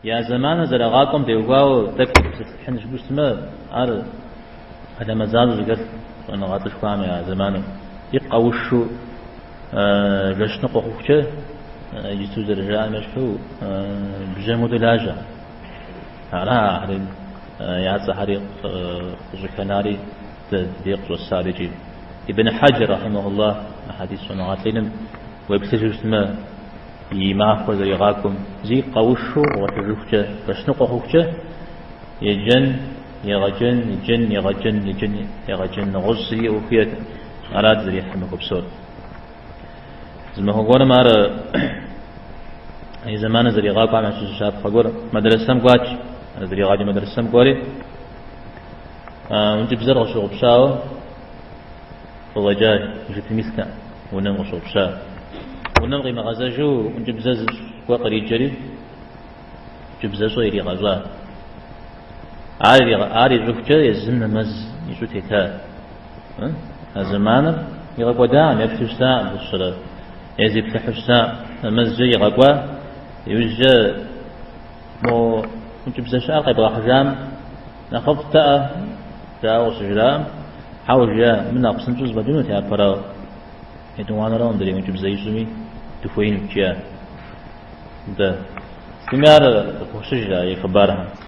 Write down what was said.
Я зэманыр зэрагъакӏуэм теухуауэ тӏэкӏу тепсэлъыхьын жыпӏэу щытмэ, ар хьэлэмэт защӏэу зыхэлъ щӏэныгъэлӏышхуэхэм я зэману. И къэушу жэщ ныкъуэ хъухукӏэ, иджысту зэрыжаӏэм ещхьу, бжьэм хуэдэу лажьэ. Ара ахэри я цӏэхэри къыщӏыхэнари дэ дей къыщӏэсар икӏи. Ибн Хьэджэр, рахьимахуллах, а хьэдис щӏэныгъэлӏ иным уеплъыжу щытмэ, и махуэр зэригъакӏуэм, зи къэушу гъуэлъыжыхукӏэ, жэщ ныкъуэ хъухукӏэ, еджэн, егъэджэн, еджэн, егъэджэн, еджэн, егъэджэн, нэгъуэщӏ зыри ӏуэху иӏэтэкъым. Арат зэрихьэр махуэ псор. Зы махуэ гуэрым ар и зэманыр зэригъакӏуэм ящыщ щапхъэ гуэр мэдрэсэм кӏуач, зэригъаджэ мэдрэсэм кӏуэри, ӏункӏыбзэр къыщыгъупщауэ къыщӏэкӏащ, жыпым илътэкъым, унэм къыщыгъупща. Унэм къимыгъэзэжу ӏункӏыбзэ зыщӏ гуэр къриджэри, ӏункӏыбзэщӏэ иригъэщӏа. Ар ищӏыхукӏэ езым нэмэз ищӏу тета. А зэманыр игъэкӏуэдакъым, еплъу щытакъым зыщрэ, е зиплъыхьу щытакъым. Нэмэзкӏэ игъэкӏуа, иужькӏэ мо ӏункӏыбзэ щыӏэр къебгъэхьыжам нэхъыфӏтэӏэ, жаӏэу къыщыжраӏэм, хьэуэ жиӏа, мыр нэхъ псынщӏэу зэфӏэкӏынут япэрауэ. Етӏуанэрауэ мыдрей ӏункӏыбзэ ищӏми дыхуеинут, жиӏа. Дэ. Сытми ар къыхощыж а и хъыбархэм.